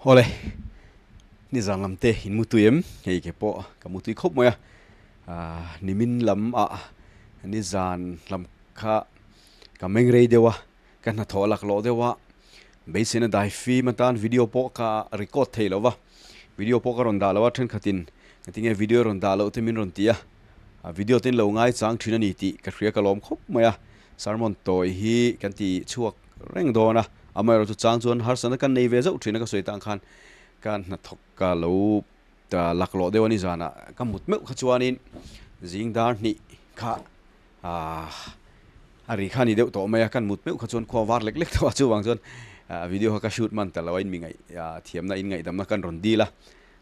Awle, nizan lam te in mutui em? Hei ke pawh ka mutui khawp mai a, nimin lam ah nizan lam kha ka meng rei deuh a, ka hnathawh laklawh deuh a, beiseina dai fim atan video pawh ka record thei lo va, video pawh ka rawn dah lo a, thenkhatin engtinge video rawn dah loh te min rawn ti a, video te in lo ngaichang thin a ni tih ka hria ka lawm khawp mai a, sermon tawi hi kan ti chhuak reng dawn a, amaherawhchu chang chuan harsatna kan nei ve zauh thin a ka sawi tan khan ka hnathawk ka lo laklawh deuh a ni zanah ka mut meuh kha chuanin zing dar hnih kha ahh a ri kha a ni deuh tawh mai a, kan mut meuh kha chuan khua var lek lek tawh a chuvang chuan video kha ka shoot man ta lo a in mi ngaih thiamna in ngaihdamna kan rawn dil a,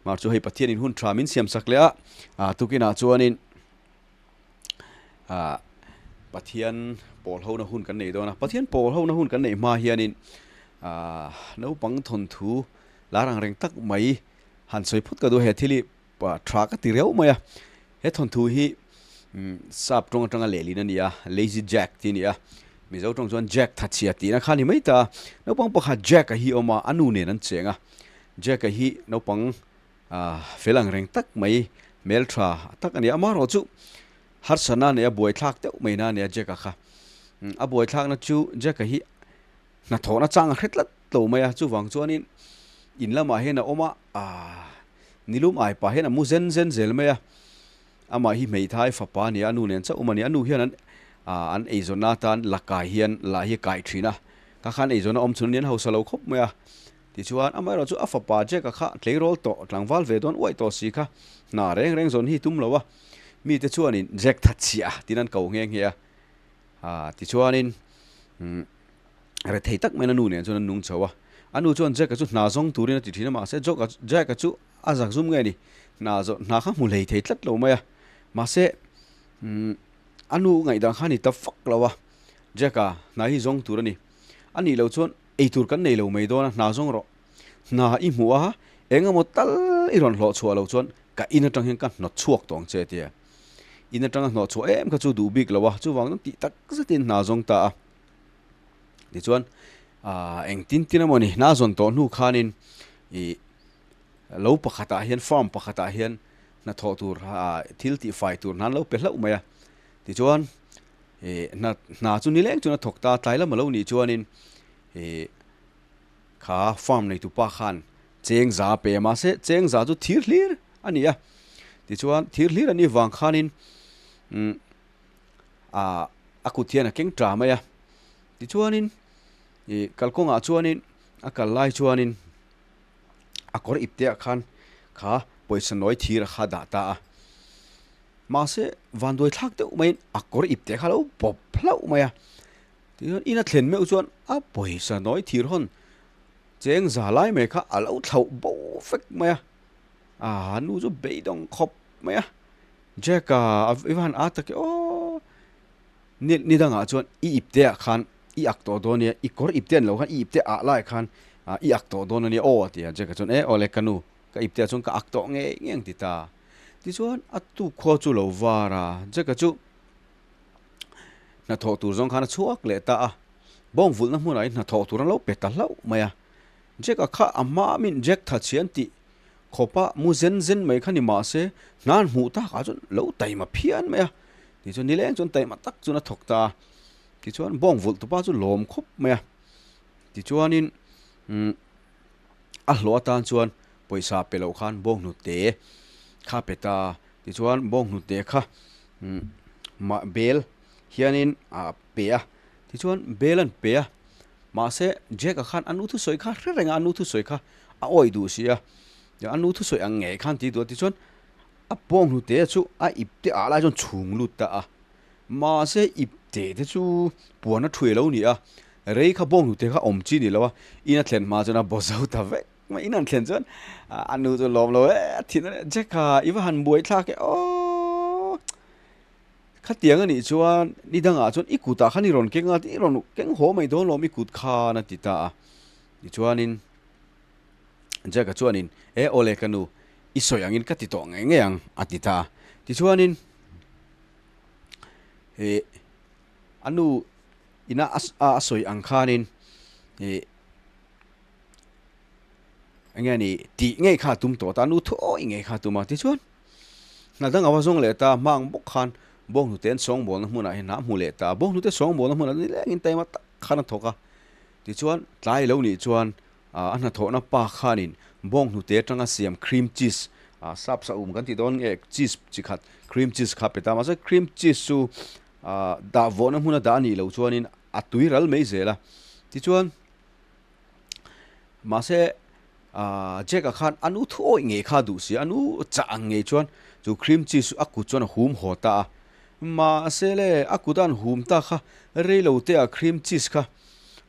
mar chu hei Pathianin hun tha min siam sak leh a tukinah chuanin. ah Pathian pawl hona hun kan nei dawn a, Pathian pawl hona hun kan neih hma hianin ah naupang thawnthu lar ang reng tak mai han sawi phawt ka duh a, he thil hi tha ka ti riau mai a, he thawnthu hi sap tawng atanga lehlin a ni a, Lazy Jack tih a ni a, Mizo tawng chuan Jack Thatchhia tihna kha a ni mai ta a, naupang pakhat Jack-a hi a awm a, a nu nen an cheng a, Jack-a hi naupang Fel ang reng tak mai, hmeltha tak a ni. Amaherawh chu harsatna nei a buaithlak deuh mai na a nia Jack-a kha. A buaithlakna chu Jack-a hi hnathawhna chang a hre tlat lo mai a, chuvang chuanin in lamah hian a awm a, nilum ai pah hian a mu zen zen zel mai a. Amah hi hmeithai fapa a ni a, a nu nen chauh awm a ni. A nu hian an an eizawnna atan la kai hian la hi a kai thin a, kha khan eizawnna awm chhun a ni, an hausa lo khawp mai a. Tichuan, amaherawh chu a fapa Jack-a kha tleirawl tawh, tlangval ve dawn uaih tawh si kha hna reng reng zawn hi tum lo a, mite chuanin Jack thatchhia tiin an ko nghe nghe a. Aa, tichuanin, umm, rethei tak maiin a nu nen chuan an nung chho a. A nu chuan Jack-a chu hna zawng turin a ti thin a, mahse Jack-a, Jack-a chu a zakzum nge ni, hna zawh, hna kha hmu hlei thei tlat lo mai a. Mahse, umm, a nu ngaihdan kha a ni ta fak lo a, Jack-a hna hi zawng tur a ni. A nih loh chuan Ei tur kan nei lo mai dawn a, hna zawng rawh. Hna i hmuh a, eng emaw tal i rawn hlawh chhuah loh chuan ka in atang hian ka hnawt chhuak tawh ang che tia. In atanga hnawh chhuah em kha chu duh bik lo a, chuvang chuan tih tak zetin hna zawng ta a. Tichuan, aah engtin tin emaw ni, hna zawn tawh hnu khanin ih lo pakhatah hian farm pakhatah hian hnathawh tur aah thil tihfai tur hna an lo pe hlauh mai a. Tichuan, Ih hna hna chu nileng chuan a thawk ta, tlai lam a lo nih chuanin ih kha farm nei tupa khan cheng za a pe a, mahse cheng za chu thir hlir a ni a, tichuan thir hlir a nih vang khanin umm ah a kut hian a keng ta mai a, tichuanin ih kalkawngah chuanin a kal lai chuanin a kawr ip te ah khan kha pawisa nawi thir a kha dah ta a. Mahse, vanduai thlak deuh maiin a kawr ip teh kha a lo pawp hlauh mai a. Tichuan in a thlen meuh chuan a pawisa nawi thir hawn cheng za lai mai kha a lo thlauh bo vek mai a. Aa nu chu beidawng khawp mai a. Jack-a i va han â tak e aw. Ni ni dangah chuan i ip te ah khan i ak tawh dawn nia, i kawr ip te an lo khan i ip te ah lai khan i ak tawh dawn a nia aw a ti a. Jack-a chuan e aw le ka nu ka ip te ah chuan ka ak tawh ngei ngei ang ti ta. Tichuan a tuk khaw chu lo var a, Jack-a chu hnathawh tur zawng khan a chhuak leh ta a, bawng vulhna hmunah hian hnathawh tur an lo pe ta hlauh mai a. Jack-a kha a hma min Jack tha chhian tih khawpa mu zen zen mai kha ni mah se hna an hmuh takah chuan lo taima phian mai a, tichuan nileng chuan taima tak chuan a thawk ta a, tichuan bawng vulh tupa chu lawm khawp mai a, tichuanin umm a hlawh atan chuan pawisa pe loh khan bawnghnute kha pe ta tichuan bawnghnute kha mah bel hianin a pe a tichuan bel an pe a mahse Jack-a khan a nu thusawi kha hre reng a a nu thusawi kha a awih duh si a a nu thusawi ang ngei khan ti duh a tichuan a bawnghnute chu a ip te ah lai chuan chhung lut ta a mahse ip te te chu puan a thuai lo ni a rei kha bawnghnute kha awm chi ni lo a in a thlen hma chuan a baw zo ta vek. Mah in an thlen chuan a nu chu lawm lo e a thin a Jack a i va han buai thlak e aww khatiang a nih chuan ni dangah chuan i kutah khan i rawn keng a i rawn keng haw mai dawn lawm i kut khan a ti ta a tichuanin Jack a chuanin e awle ka nu i sawi angin ka ti tawh ngei ngei ang a ti ta a tichuanin ih a nu ina a sawi ang khanin ih. Enge ni tih ngei kha a tum tawh ta, nu thuawi ngei kha a tum a. Tichuan, hna dang a va zawng leh ta, hmang bawk khan bawnghnute an sawngbawlna hmunah hian hna a hmu leh ta. Bawnghnute sawngbawlna hmunah nilengin taima tak khan a thawk a. Tichuan, tlai lo nih chuan a hnathawhna pa khanin bawnghnute atanga siam cream cheese, sap sa um kan tih dawn nge cheese chi khat cream cheese kha a pe ta. Mahse, cream cheese chu dah vawhna hmuna dah a nih loh chuanin a tui ral mai zel a. Tichuan. Mahse, Jack-a khan a nu thu awih ngei kha a duh si a, a nu chah ang ngei chuan chu cream cheese chu a kut chuan a hum haw ta a. Mahse le, a kut a han hum ta kha rei lo te ah cream cheese kha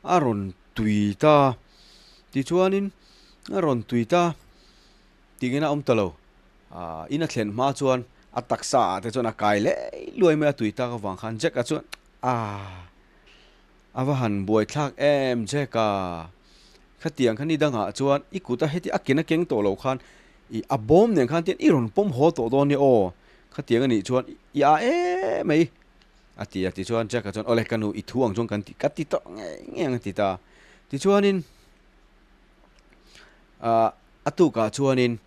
a rawn tui ta a, tichuanin a rawn tui ta tingin a awm ta lo. In a thlen hma chuan a taksa ah te chuan a kai leh luai mai a tui tak avang khan Jack-a chuan, Aah. A va han buai thlak em Jack a, khatiang kha ni dangah chuan i kut a heti a ken a keng tawh loh khan i a bawm nen khan tian i rawn pawm haw tawh dawn nia aw, khatiang a nih chuan i a em mai a ti a, tichuan Jack a chuan awle ka nu i thu ang chuan kan ti ka ti tawh ngei ngei ang a ti ta a, tichuanin ah a tukah chuanin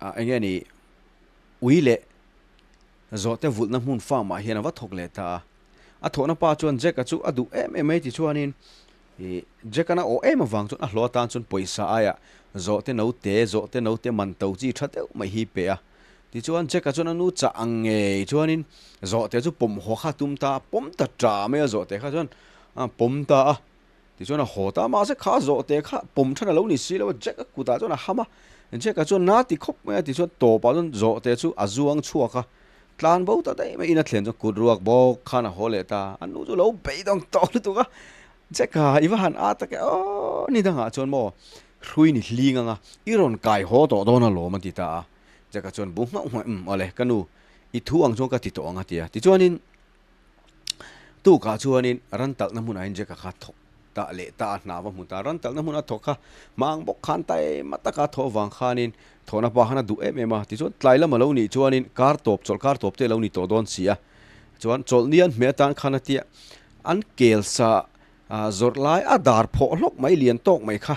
ah eng nge ni ui leh zawhte vulhna hmun farm ah hian a va thawk leh ta a. A thawhna pa chuan Jack-a chu a duh em em mai tichuanin ih Jack-an a awh em avang chuan a hlawh atan chuan pawisa aiah zawhte note, zawhte note man to chi tha deuh mai hi pe a. Tichuan Jack-a chuan a nu chah ang ngei chuanin zawhte chu pawm haw kha a tum ta a, pawm ta ta mai a zawhte kha chuan a pawm ta a. Tichuan a haw ta a, mahse kha zawhte kha pawm than a lo ni si lo a, Jack-a kutah chuan a ham a, Jack-a chuan na ti khawp mai a, tichuan tawpah chuan zawhte chu a zuang chhuak a. Tlan bo ta daih mai in a thlen chuan kut ruak bawk khan a haw leh ta, a nu chu lo beidawng tawh lutuk a, Jack-a i va han a tak e aw ni dangah chuan maw hrui ni hling anga i rawn kai haw tawh dawn alawm a ti ta a, Jack-a chuan bu nghauh nghauh umm awle ka nu i thu ang chuan ka ti tawh ang a ti a, tichuanin tukah chuanin ran talhna hmunah hian Jack-a kha thawk ta leh ta a hna va hmu ta, ran talhna hmuna thawk kha hmang bawk khan taima taka a thawh avang khanin thawhna pa khan a duh em em a, tichuan tlai lam a lo nih chuanin kar tawp chawlh kar tawp te a lo ni tawh dawn si a, chuan chawlh ni an hmeh atan khan a tia an kel sa zawrh lai a dar phawh hlawk mai lian tawk mai kha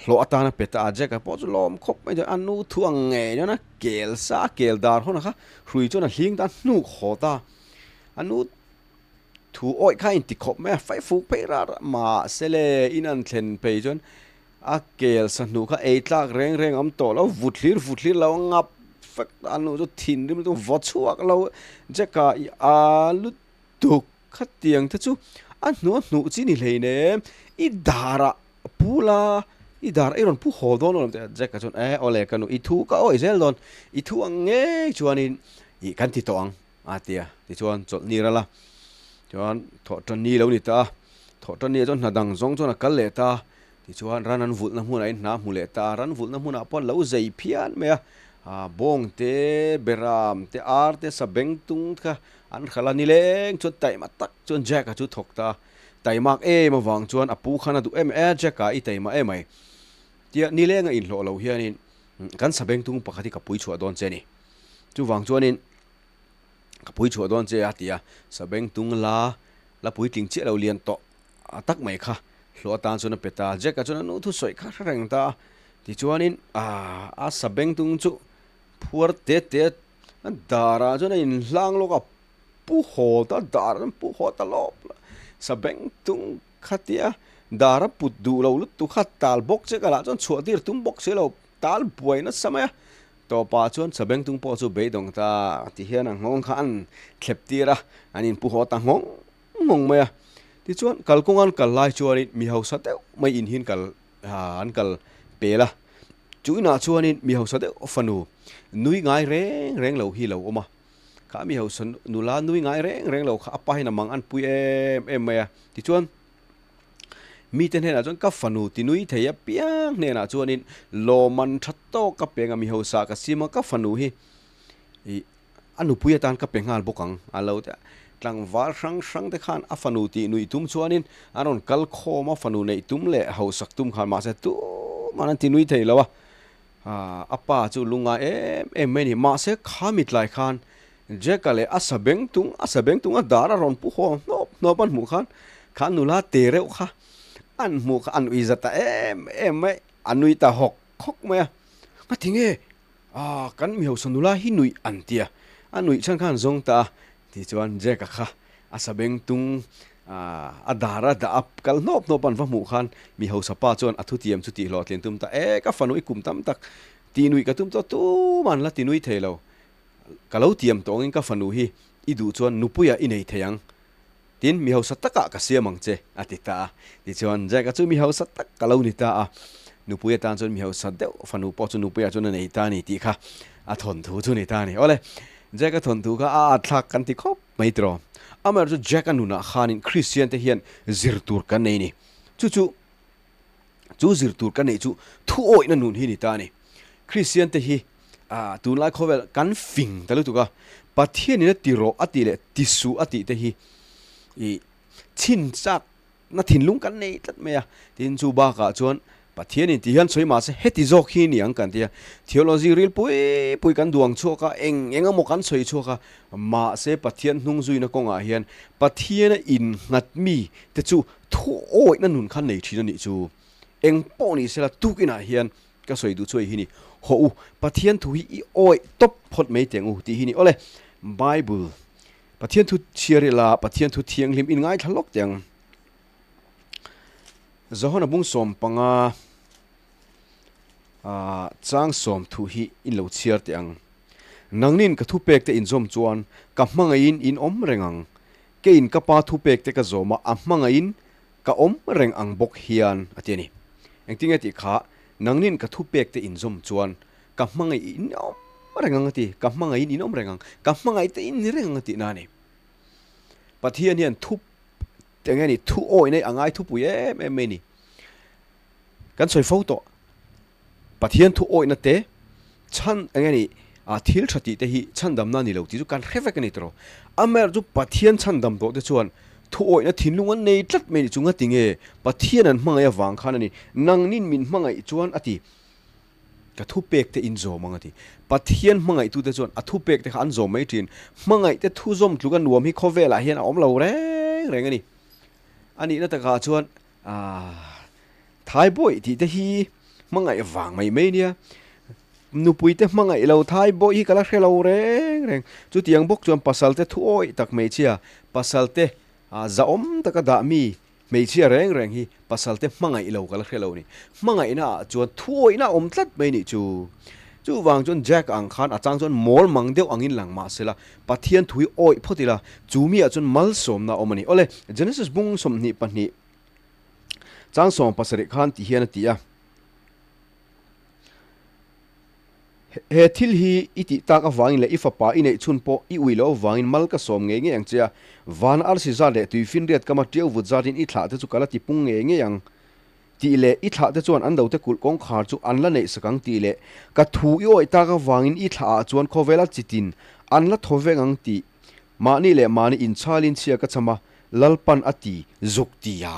hlawh atan a pe ta a, Jack-a pawh chu lawm khawp mai chuan a nu thu ang ngei chuan a kel sa a kel dar hawn a kha hrui chuan a hling ta a hnuk haw ta a nu. Thu awih kha a inti khawp mai a, fai fuk phei rar a, mahse le in an thlen phei chuan a kel sahnu kha ei tlak reng reng a awm tawh lo, vut hlir vut hlir lo a ngap fek a nu chu thinrim lutuk vaw chhuak lo Jack-a i a lutuk khatiang te chu a hnu a hnuh chi ni hleinem i darah pu la i dar i rawn pu haw dawn alawm tih a Jack-a chuan e awle ka nu i thu ka awih zel dawn i thu ang ngei chuanin ih kan ti tawh ang. A ti a, tichuan chawlh ni ral a, chuan thawh tan ni lo ni ta a, thawh tan ni ah chuan hna dang zawng chuan a kal leh ta a, tichuan ran an vulhna hmunah in hna a hmu leh ta a, ran vulhna hmunah pawh an lo zei phian mai a, ah bawng te, beram te, ar te, sa beng tung te kha an hralh a, nileng chuan taima tak chuan Jack-a chu thawk ta a, taimak em avang chuan a pu khan a duh em e, Jack-a i taima em mai tia nileng a inhlawh loh hianin kan sa beng tung pakhat hi ka pui chhuah dawn che a ni, chuvang chuanin. Ka pui chhuah dawn che a ti a, Sabeng tung la la puitling chiah lo lian tawh tak mai kha hlawh atan chuan a pe ta a, Jack-a chuan a nu thusawi kha hre reng ta a, tichuanin a Sabeng tung chu phuar te te a darah chuan a inhlang lawk a, pu haw ta darah chuan pu haw ta lawp lawp Sabeng tung kha tia dar a put duh lo lutuk kha tal bawk che ka lah chuan chhuah tir tum bawk si lo tal buai nasa mai a. Tawpa chuan Chabengtung pawh chu beidawng ta ti hian a nghawng kha an thlep tir a, an inpu haw ta nghawng nghawng mai a. Tichuan kalkawng an kal lai chuanin mi hausa deuh mai in hian kal an kal pel a, chu inah chuanin mi hausa deuh fanu nui ngai reng reng lo hi lo awm a, kha mi hausa nula nui ngai reng reng lo kha a pahin a mang an pui em em mai a. Tichuan. Mite hnenah chuan ka fanu tinui thei apiang hnenah chuanin lawmman tha tawk ka peng a, mi hausa ka sim a, ka fanu hi ih a nupui atan ka pe nghal bawk ang a lo ti a. Tlangval hrang hrang te khan a fanu tih nuih tum chuanin an rawn kal khawm a, fanu neih tum leh hausak tum khan mahse tumah an tinui thei lo a, a pa chu lungngai em em mai a ni. Mahse kha mitlai khan Jack-a leh a sabeng tung, a sabeng tung a dar a rawn pu haw hnawp hnawp an hmuh khan, kha nula te reuh kha an hmuh kha an ui za ta em em mai, a nui ta hawk khawk mai a, Ngati nge ah kan mi hausa nula hi nuih an ti a, a nuih chhan khan zawng ta a, tichuan Jack-a kha a sabeng tung ah a dar a dah a kal hnawp hnawp an va hmuh khan mi hausa pa chuan a thutiam chu tih hlawhtlin tum ta, e ka fanu i kum tam tak ti nuih ka tum tawh tuman la ti nui thei lo, ka lo tiam tawh angin ka fanu hi i duh chuan nupuiah i nei thei ang. Tin, mi hausa takah ka siam ang che, a ti ta a. Tichuan, Jack-a chu mi hausa tak ka lo ni ta a. Nupui atan chuan mi hausa deuh fanu pawh chu nupuiah chuan a nei ta a ni tih kha a thawnthu chu ni ta a ni. Awle, Jack-a thawnthu kha a atthlak kan ti khawp mai tiraw. Amaherawhchu Jack-a nunah khanin Kristiante hian zir tur kan nei a ni. Chu chu, chu zir tur kan neih chu thuawihna nun hi ni ta a ni. Kristiante hi tunlai khawvel kan fing ta lutuk a, Pathianin a ti rawh a tih leh ti suh a tih te hi ih chhin chak na thinlung kan nei tlat mai a. Tin, chu bakah chuan Pathianin ti hian sawi mahse heti zawk hi ni ang kan ti a, theology ril pui pui kan duang chhuak a, eng eng emaw kan sawi chhuak a, mahse Pathian hnung zuina kawngah hian Pathiana innghat mi te chu Thu awihna nun kha nei thin a nih chu. Eng pawh ni sela tukinah hian ka sawi duh chu hei hi ni, Haw u, Pathian thu hi i awih tawp phawt mai teng u tih hi ni. Awle, Bible, Pathian thu chhiar ila Pathian thu thianghlim in ngaithla lawk teh ang. Johana bung 15 chang sawm thu hi in lo chhiar teh ang. Nangnin ka thupek te inzawm chuan ka hmangaihin in awm reng ang. Keiin ka pa thupek te ka zawm a, a hmangaihin ka awm reng ang bawk hian, a ti a ni. Engtinge tih kha, nangnin ka thupek te inzawm chuan ka hmangaih in awm reng ang a ti, ka hmangaihin in awm reng ang, ka hmangaih te in ni reng ang a tihna a ni. Pathian hian thu eng nge ni, thu awih nei a ngai thupui em em mai a ni. Kan sawi fo tawh. Pathian thu awihna te, chhan eng nge ni, ah thil tha tih te hi chhandamna a ni lo tih chu kan hre vek a ni tawh. Amaherawhchu chu Pathian chhandam tawh te chuan thu awihna thinlung an nei tlat mai a ni chu ngati nge Pathian an hmangaih avang khan a ni. Nangnin min hmangaih chuan a ti, ka thu pek te in zawm ang a ti. Pathian hmangaihtute chuan a thu pek te kha an zawm mai thin. Hmangaih te thu zawm tluk a nuam hi khawvelah hian a awm lo reng reng a ni. A nihna takah chuan ah. Thai bawih tih te hi hmangaih vang mai mai nia. Nupui te hmangaih lo thai bawih hi ka la hre lo reng reng. Chutiang bawk chuan pasal te thuawih tak hmeichhia, pasal te zahawm taka dah mi hmeichhia reng reng hi pasal te hmangaih lo ka la hre lo ni. Hmangaihna ah chuan thuawihna a awm tlat mai nih chu. Chuvang chuan Jack ang khan a chang chuan mawl mang deuh angin lang mah sela Pathian thu hi awih phawt ila chu mi ah chuan malsawmna a awm a ni. Awle, Genesis bung 22. Chang 70 khan ti hian a ti a, He thil hi i tih tak avangin leh i fapa i neih chhun pawh i ui loh avangin mal ka sawm ngei ngei ang che a, van arsi zat leh tuifinriat kama ṭiau vut zatin i thlah te chu ka la ti pung ngei ngei ang tih leh i thlah te chuan an dote kulh kawngkhar chu an la neih sak ang tih leh ka thu i awih tak avangin i thlah ah chuan khawvela chitin an la thaw vek ang tih mahni leh mahni inchhalin chhia ka cham a, Lalpan a ti zuk ti a.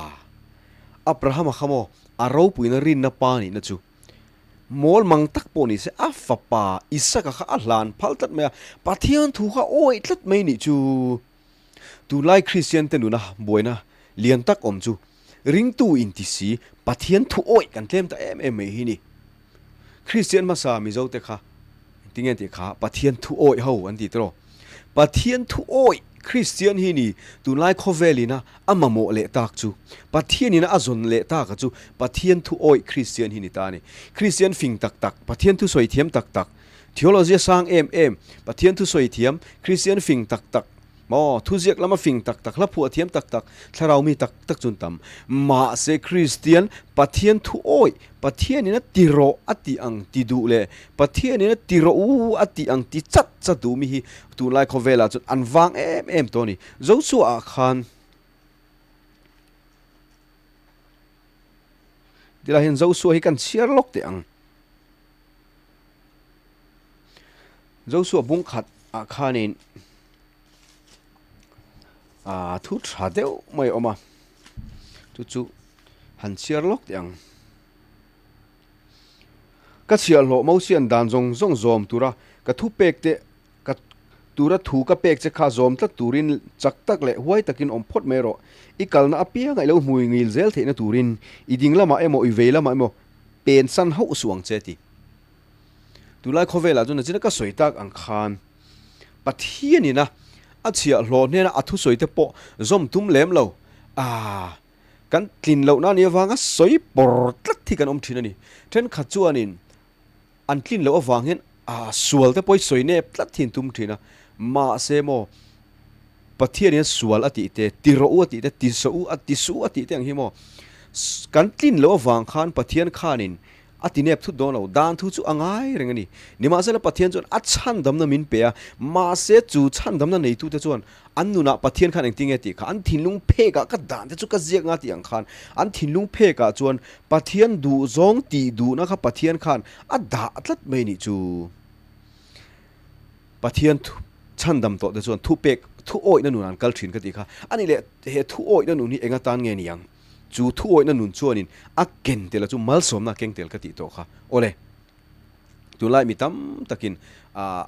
Abrahama kha maw a ropuina rinna pa nihna chu mawl mang tak pawh ni se a fapa Isaka kha a hlan phal tlat mai a, Pathian thu kha awih tlat mai nih chu. Tunlai Kristian te nuna buaina lian tak awm chu ringtu inti si Pathian thu awih kan tlem ta em em mai hi ni. Kristian hmasa Mizo te kha engtin nge tih kha Pathian thu awih ho an ti tiraw? Pathian thu awih Kristian hi ni tunlai khawvel ina a mamawh leh tak chu Pathian ina a zawn leh tak a chu Pathian thu awih Kristian hi ni ta a ni. Kristian fing tak tak, Pathian thu sawi thiam tak tak, theology a sang em em, Pathian thu sawi thiam, Kristian fing tak tak, Maw, thuziak lama fing tak tak, hla phuah thiam tak tak, thlarau mi tak tak chu an tam. Mahse Kristian, Pathian thu awih, Pathianin a ti rawh a tih ang ti duh leh Pathianin a ti rawh u a tih ang ti chat chat duh mi hi tunlai khawvelah chuan an vang em em tawh a ni. Joshua ah khan tilai hian Joshua hi kan chhiar lawk teh ang. Joshua bung khat ah khanin ah thu tha deuh mai a awm a, chu chu han chhiar lawk teh ang. Ka chhiahhlawh Mosian dan zawng zawng zawm tura ka thu pek te ka tura thu ka pek che kha zawm tlat turin chak tak leh huai takin awm phawt mai rawh. I kalna apianga i lo hmui ngil zel theihna turin i ding lamah emaw i vei lamah emaw. pen san hauh suh ang che ti. Tunlai khawvelah chuan nachina ka sawi tak ang khan Pathianin a a chhiahhlawh hnena a thusawi te pawh zawm tum lem lo a kan tlin lohna a nih avanga sawi pawr tlat hi kan awm thin a ni. Thenkhat chuanin an tlin loh avang hian a sual te pawh hi sawi nep tlat hi an tum thin a, mahse maw Pathian hian sual a tih te, ti rawh u a tih te, ti sawh u a ti suh u a tih te ang hi maw kan tlin loh avang khan Pathian khanin A ti nep thut dawn lo, dan thu chu a ngai reng a ni. Nimahsela Pathian chuan a chhandamna min pe a, mahse chu chhandamna neitute chuan an nunah Pathian khan engtin nge tih kha an thinlung phekah ka dan te chu ka ziak nga tih ang khan an thinlung phekah chuan Pathian duhzawng tih duhna kha Pathian khan a dah tlat mai nih chu. Pathian chhandam tawh te chuan thupek thu awihna nun an kal thin ka tih kha a ni leh he thu awihna nun hi eng atan nge ni ang? Chu thuawihna nun chuanin a ken tel a chu malsawmna a keng tel ka tih tawh kha. Awle, tunlai mi tam takin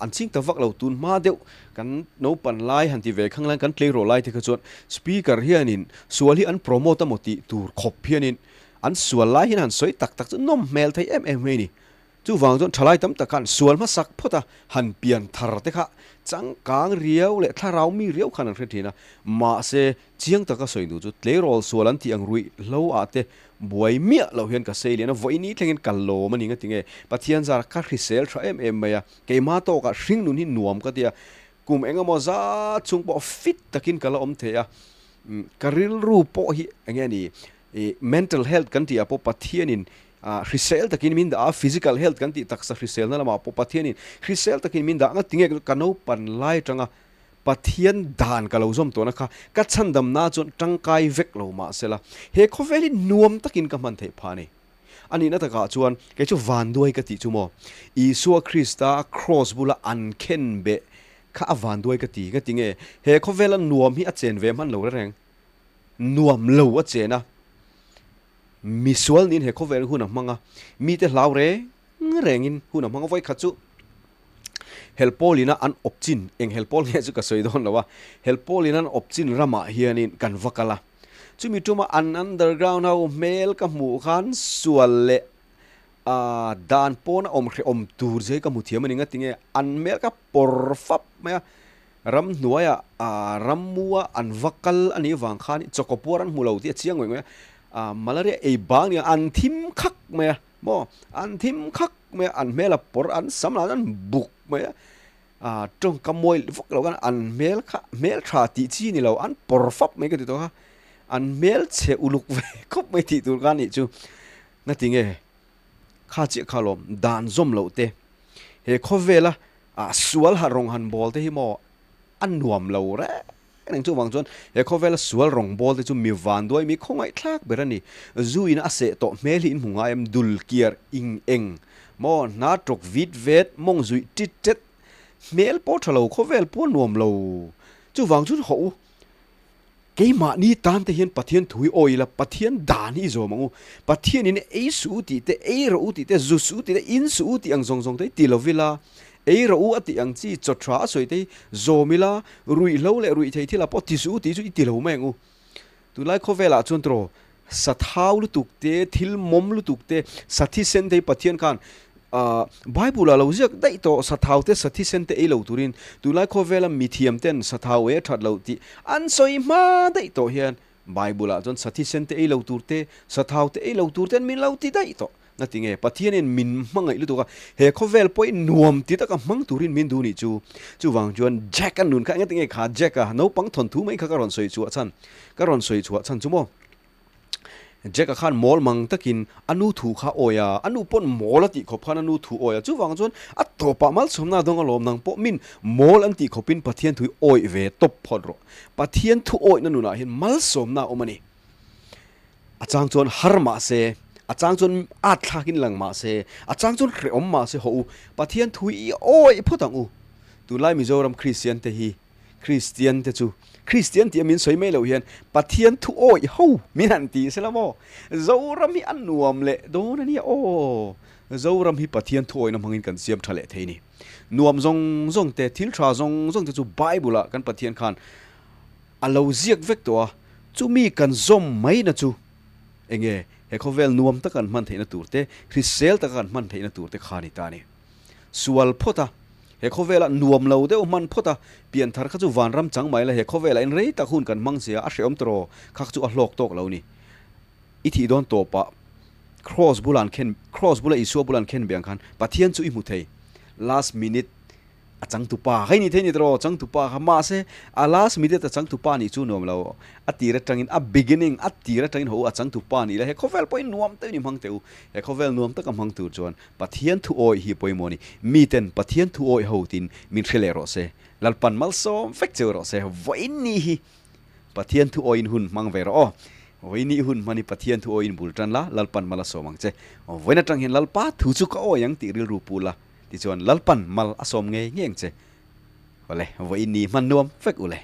an ching ta vak lo, tun hma deuh kan naupan lai han ti ve khang lai kan tleirawl lai te kha chuan speaker hianin sual hi an promote a maw tih tur khawp hianin an sual lai hian han sawi tak tak chu nawm hmel thei em em mai a ni. Chuvang chuan thalai tam tak khan sual hmasak phawt a, han pian thar te kha changkang riau leh thlarau mi riau khan an hre thin a, mahse chiang taka sawi duh chu tleirawl sual an tih ang ruih hlo ah te buai miah loh hian ka sei lian a, vawiini thlengin ka lawm a ni nga tinge Pathian zar ka hrisel tha em em mai a, keimah tawkah hring nun hi nuam ka ti a, kum eng emaw zat chhung pawh fit takin ka la awm thei a, ka rilru pawh hi eng nge ni mental health kan tih ah pawh Pathianin Hrisel takin min dah a, physical health kan tih taksa hriselna lamah pawh Pathianin hrisel takin min dah nga tinge ka naupan lai atanga Pathian dan ka lo zawm tawhna kha ka chhandamna chuan tangkai vek lo mahsela he khawvel hi nuam takin ka hman theih phah a ni. A nihna takah chuan kei chu vanduai ka tih chu maw Isua Krista cross bula an khen beh kha a vanduai ka ti nga tinge he khawvela nuam hi a chen ve hman lo reng nuam lo a chen a. Misual niin he khawvel hun a hmang a, mite hlau reng rengin hun a hmang a, vawikhat chu Helpawlina an awp chin, eng Helpawl nge chu ka sawi dawn lo a, Helpawlina an awp chin ramah hianin kan va kal a, chumi tuma an underground ho hmel ka hmuh khan sual leh dan pawna awm hrehawm tur zia hi ka hmu thiam a ni, ngatinge an hmel kha pawr fap mai a. Ramhnuaia rammua an va kal a nih vang khan chawkawpuar an hmu lo tih a chiang ngawih ngawih a, malaria ei bang nia an thim khak mai a maw, an thim khak mai a, an hmel a pawr an sam lah an buk mai a, tawngka mawi vak lo khan an hmel kha hmel tha tih chi ni lo an pawr fap mai ka ti tawh kha, an hmel chhe uluk ve khawp mai tih tur kha a nih chu, ngatinge kha chiah kha lawm dan zawm loh te he khawvela A sual ha rawng han bawl te hi maw a nuam lo reng reng chuvang chuan he khawvela sual rawng bawl te chu mi vanduai mi khawngaihthlak ber a ni. Zu in a seh tawh hmel hi in hmu ngai em dul kiar ing eng maw hna tawk vit vet mawng zuih tit tet hmel pawh tha lo khawvel pawh a nuam lo chuvang chuan hawh u Keimahni tan te hian Pathian thu hi awi ila, Pathian dan hi i zawm ang u. Pathianin ei suh u tih te, ei rawh u tih te, zu suh u tih te, in suh u tih ang zawng zawng te hi ti lo ila, ei rawh u a tih ang chi chaw tha a sawi te hi zawm ila, ruihhlo leh ruihthei thil ah pawh ti suh u tih chu i ti lo mai ang u. Tunlai khawvelah chuan tiraw Sathau lutuk te, thil mawm lutuk te, sathisen te hi Pathian khan Bible ah lo ziak daih tawh, sathau te sathisen te ei lo turin tunlai khawvela mithiam ten sathau ei a that loh tih an sawi hma daih tawh hian Bible ah chuan sathisen te ei lo tur te, sathau te ei lo tur ten min lo ti daih tawh. Ngatinge Pathianin min hmangaih lutuk a, he khawvel pawhin nuam ti taka hmang turin min duh nih chu. Chuvang chuan Jack a nun kha engatinge kha Jack a naupang thawnthu mai kha ka rawn sawi chhuah chhan, ka rawn sawi chhuah chhan chu maw? Jack a khan mawl mang takin a nu thu kha awi a, a nu pawn mawl a tih khawp khan a nu thu awi a, chuvang chuan a tawpah malsawmna dawng alawm nang pawh min mawl an tih khawpin Pathian thu hi awih ve tawp phawt rawh. Pathian thu awihna nunah hian malsawmna a awm a ni. A chang chuan har mah se, a chang chuan at thlakin lang mah se, a chang chuan hrehawm mah se hawh u, Pathian thu hi i awih phawt ang u. Tunlai Mizoram Kristian te hi, Kristian te chu, Kristian tih a min sawi mai loh hian Pathian thu awih ho min han ti se la maw? Zoram hi a nuam leh dawn a nia aw. Zoram hi Pathian thu awihna hmangin kan siam tha leh thei ni. Nuam zawng zawng te, thil tha zawng zawng te chu Bible ah kan Pathian khan a lo ziak vek tawh a, chumi kan zawm mai na chu Enge he khawvel nuam taka kan hman theihna tur te, hrisel taka kan hman theihna tur te kha a ni ta a ni. Sual phawt a, he khawvela nuam lo deuh hman phawt a, pianthar kha chu vanram chang mai la he khawvelah in rei tak hun kan hmang sia a hrehawm tawh kha chu a hlawk tawk lo ni. I thih dawn tawpah Kraws bulah an khen, Kraws bula Isua bulah an khen be ang khan Pathian chu i hmu thei. Last minute a changtupa kha i ni thei ni tawh changtupa kha mahse a last minute a changtupa nih chu nuam lo a tir atangin a beginning a tir atangin haw u a changtupa nih la he khawvel pawhin nuam deuhin i hmang teh u. He khawvel nuam taka hmang tur chuan Pathian thu awih hi pawimawh a ni. Miten Pathian thu awih ho tin min hre leh rawh se. Lalpan malsawm vek cheu rawh se. Vawiin ni hi Pathian thu awiin hun hmang ve rawh aw. Vawiin ni hun hman hi Pathian thu awiin bul tan la, Lalpan mal a sawm ang che. Vawiin atang hian Lalpa thu chu ka awi ang tih rilru pu la, tichuan Lalpan mal a sawm ngei ngei ang che. Awle, vawiin ni hman nuam vek u le.